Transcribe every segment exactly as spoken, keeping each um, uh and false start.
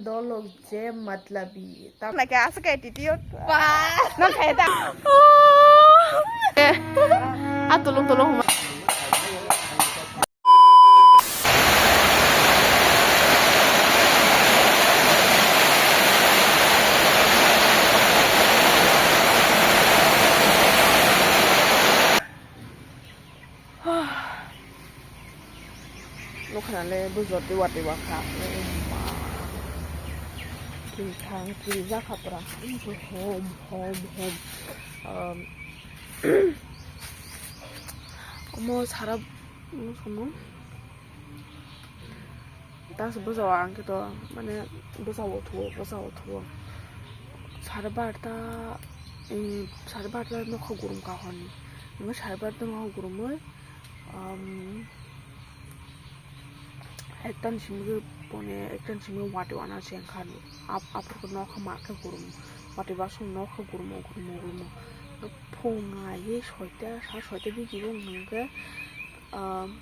Dolok je matlabi. Tam na kya asa ka attitude. Bas. Na kaya ta. Atulung tulung. Nokha le bujor tei watwi wakha. Twi thang twi jakha pura. Hom hom hom. Um, omo sara sono. Tas bwsao ang khe to mane bwsao thuo, bwsao thuo. Sare barta, eh, sare barta nokha gurum ka hwnwi. Omo sare barta nokha gurumwi, um, ekta ni simi khe pone, ekta ni simi watwi wana se wngkha. Ap-, aphuru khe nokha ma khe gurum. Watwi basong nokha gurumo, gurumo, gurumo. Phung nai soita, sa soita biji bo wngkha khe, um,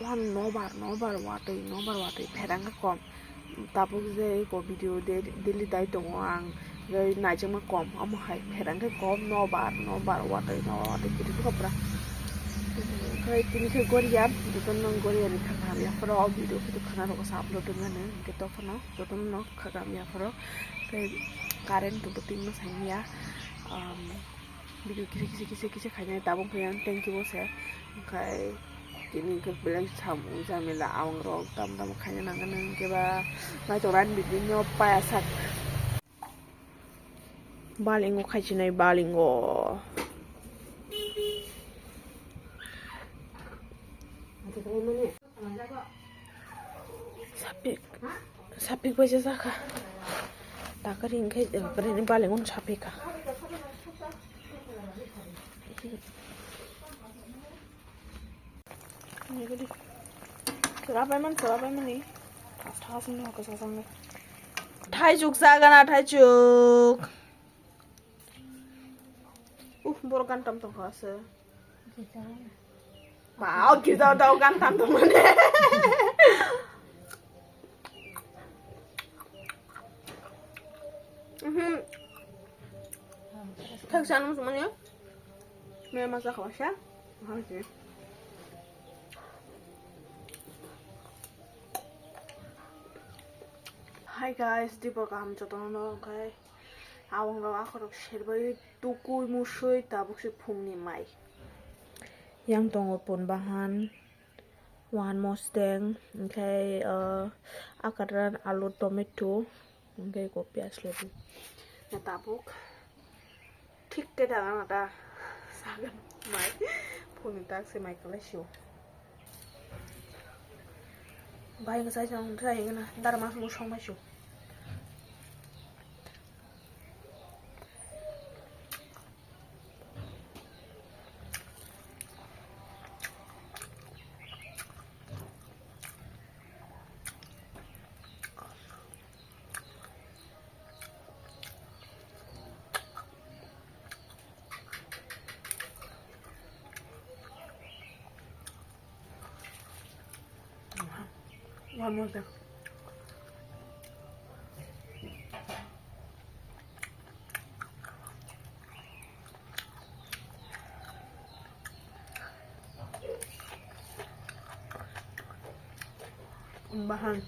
Wan nobar, nobar watwi, nobar watwi pherang khe kom. Tabuk je eko video de-, daily dai tongo ang, je naijakma kom, omo hai pherang khe kom, nobar, nobar watwi, nobar watwi kiri khe kopra. Khai tini khe goria, jotono goria ni thang thang yapharo o video khe khana rok sa upload wngmani, hwnkhe tokphano jotono khakam yapharo. Khai current bo tingma saimya, um, video kisa kisa kisa kisa khainai tabuk khe yang thank you bo se. Khai Tini hwnkhe belai samung jamila awang rok tam tam khaina nangani hwnkhe ba naitok rani bini no paya sak. Balingo khaisinai balingo. Sapik, sapik bai jakha. Takari hwnkhe, takari ni balingo sapik kha. Chwrapaimani, chwrapaimani. Thasni hokhe sasangni. Thaichuk chagana, thaichuk. Uh, borok gantam tongkha se. Ba, o girja o dao gantam tongmani. Mhm. Thak sana muchungmani. Me masa khawasa. Hangsi. Hi guys, dibor kaham jotono no, onkhe awang rok akhorok serbai tukui musui tabuk se phungni mai. Yang tongo pon bahan, wan mosteng, onkhe, uh, akatran, alu, tomato, onkhe ko piyaj lebu. Ya tabuk. Thik khe da ang da sagan mai phone tak se mai kwlai sio. Bai ngai sai jang try na dar mas mo song mai sio. Bahan.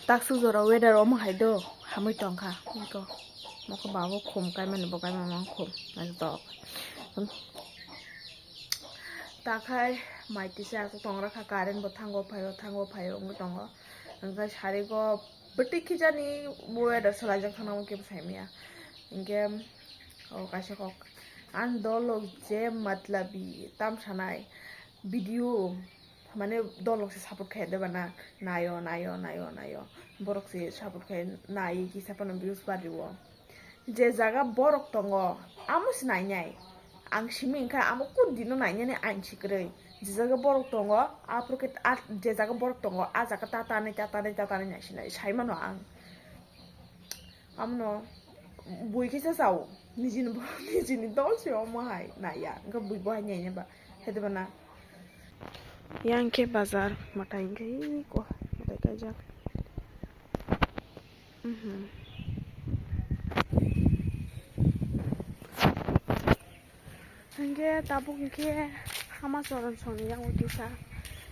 Taksuk jora weather omo hai do, hamwi tongkha. Nokho, nokho babo khum kaimani, bo kaimani khum. Naithotok. Takhai mai tisa aswk tongra kha, current bo thango phaio, thango phaio wngwi tongo. Hwnkhe sarigo bwtwi khijani weather swlaijak thangna, omo khe bwsai maya. Hwnkhe o kaisa kok, ang dolok je matlabi tam sanai video. Mane dolok se support khaide bana, naio, naio, naio, naio. Borok se support khai nai kisa phano views bari o. Je jaga borok tongo, amo se nainai. Ang simi wngkha amo kun dino nainani ang sikwrwi. Je jaga borok tongo, aphuru khe a, je jaga borok tongo, a jaga ta tanwi, ta tanwi, ta tanwi naisinai, sai mano ang. Amono bui khe cha chao, nijini bo, nijini dol se omo hai naiya, wngkha bui bo hai naiya ba, hai de ba na. Yang khe bazar mwtai wngkha iko mwtai kaijak. Mhm. Hingke tabuk hingke hama choron songni yango kisa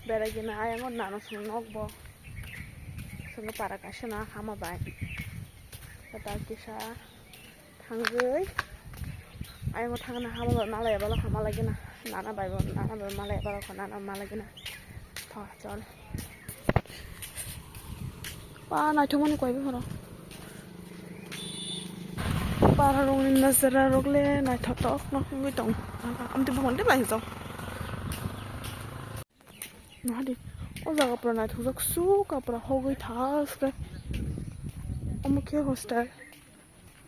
berai gina ayang o nano song nok bo songni para kaisa na hama bai ta kisa. Thangwi ayang o thangna hama bai malai bala kha malai gina nana bai bo nana bai malai bala kha nana malai gina tho chol. Ba naithokmani koi bwkhano. Para rokni najara rok le naithotok no wngwi tong. Amtwi bwkhano tei naithok. Nahadi o jaga pura naithokjak su kapra hogwi thas khe. Omo khe hostel.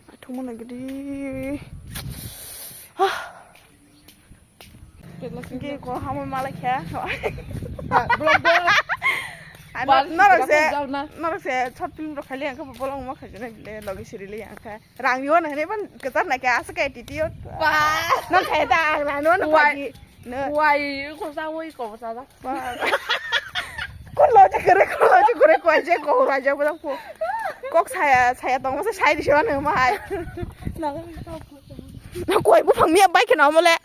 Naithokmani gidi. Hingke ko hamwi malai kha. Norok se, norok se short film rok khaili ang khe bolong ma khaijana bile logi siri le ang kha. Rang yo na hene ban ketar na kya asa kya titi yo. Nang kaya ta ang na no na pagi. No. Wai ko sa wai ko sa da. Ko lo je kere ko lo je kere ko je ko ra je ko. Kok saya saya tong sa sai di sewa nang ma hai. Na koi buphang miya bai kheno mole.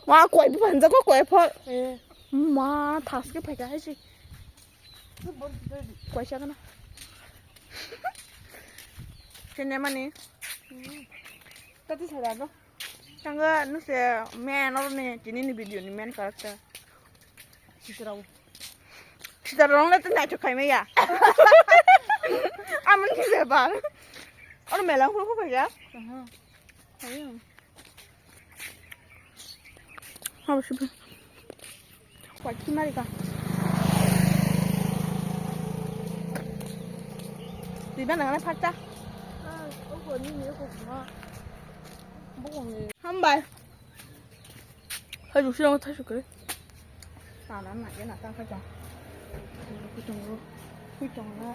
Ma koi buphang jago koi phol. Eh. Ma thas khe phai kha hai si. Koi sa kana. Sene mani. Tati sa da no. Tanga nuse men or ni tini ni video ni men character. Sitarong. Sitarong le tu nacho khai me ya. Amun ki se bar. Or melang ko ko ya. Aha. Ayo. Habo sibu. Kwai ki mari ka. Di ba nang na phacha. Hambai. Hai jusi ang thai sukre. Tana na ya na ta ka ja. Kutung ro. Kutung ro.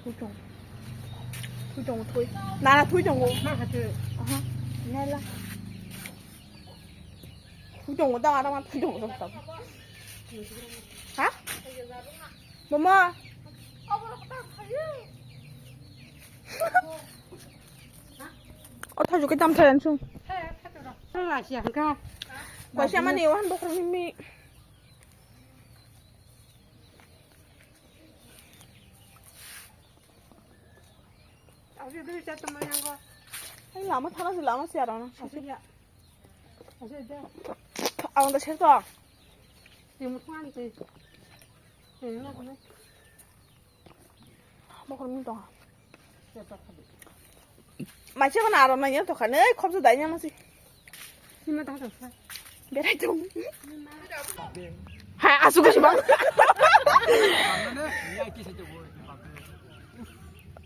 Thui chong. Thui chong thui. Nana thui chong go. Ma kha thui. Aha. Nela. Thui chong go ta ara ma thui chong go ta. Ha? Mama. O thaju ke tam thayan sung. Kaisa mani wan bokhro mi. Ai lama thana se lama se arang. Ang da ser to. Bokhor mi tong. Machi ko na arom na nyo to khane khobjo dai nyo masi. Sima ta to sa. Berai tong. Hai asu ko sibang.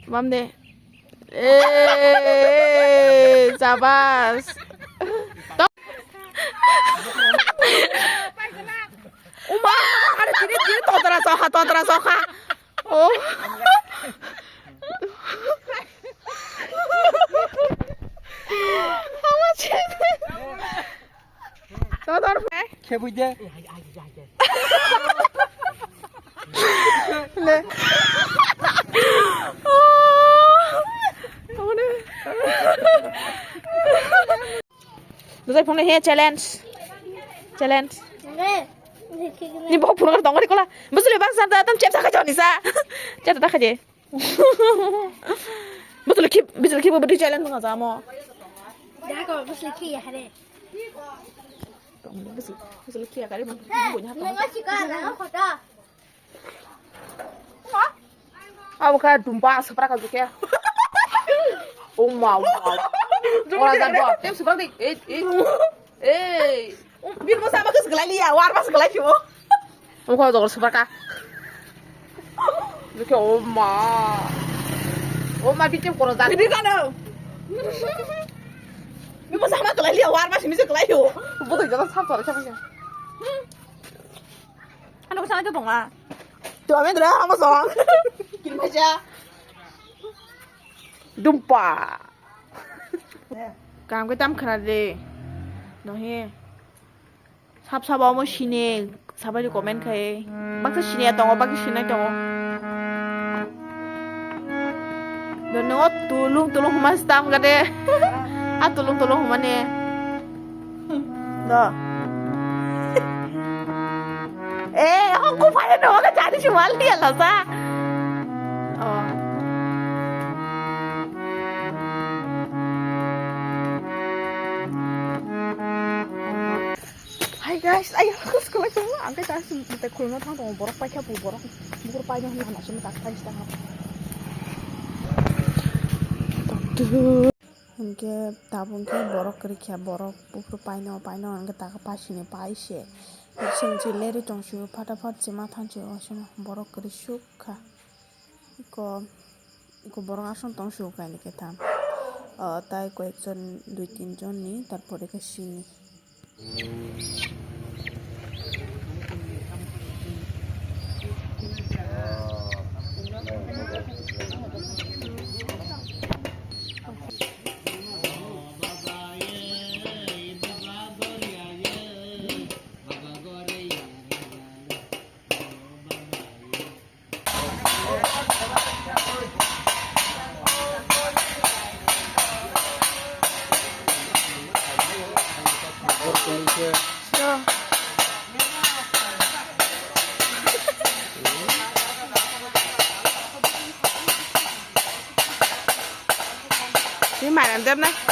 Mam de. Eh, sabas. Uma, ada sini sini totra soha totra soha. Oh. Totor. Khebui de. Le. Bwsai phone he challenge. Challenge. Ni bok phone kar tongari kola. Bwsai bak sa ta tam chep sa khajo ni sa. Chep ta khaje. Bwsai khip bwsai khip bwsai challenge ma sa mo. Dako bwsai khiya hare. Bwsai khiya kare mo. Nanga chika nanga khota. Abo kha dumpa supra ka jukya. Oh ma, oh ma. Ora jat bo. Tem supra di. Eh, eh. Eh. Bir mo sama kes gelai liya, war mas gelai mo. Abo kha jogor supra ka. Jukya, oh ma. Oh ma, bitim koro jat. Ini kan. Nungbo sama kelai liya, war masih misi kelai yo. Bodoh jalan sab sab sab. Ano kesana ke tonga. Tu ame dra, amo song. Kini baca. Dumpa. Kam ke tam khana de. Nohi. Sab sabo omo sini, sabai comment khai. Baksa sini ya tongo, baksa sini tongo. Dono tulung tulung huma stam gade. A tulung tulung huma ne. Do. Eh, aku pada dong, aku cari cuma dia lah sa. Oh. Hi guys, ayo, aku sekolah cuma angkai tas sampai kulno thang tong borok paikha bu borok bukur paino hina hana sini tas paikha. Hingke tabuk hingke borok kwrwi kha, borok buphuru paino paino hingke taka pasini pai se. Sengchi leri tong sio, phataphat se ma thanchi o sima borok kwrwi suk kha. Iko, iko borok aswk tong sio kainwi khe tham. O tai koyekjon dui tin jon ni, tarpore khe sini. Ini mana, Dep, nah?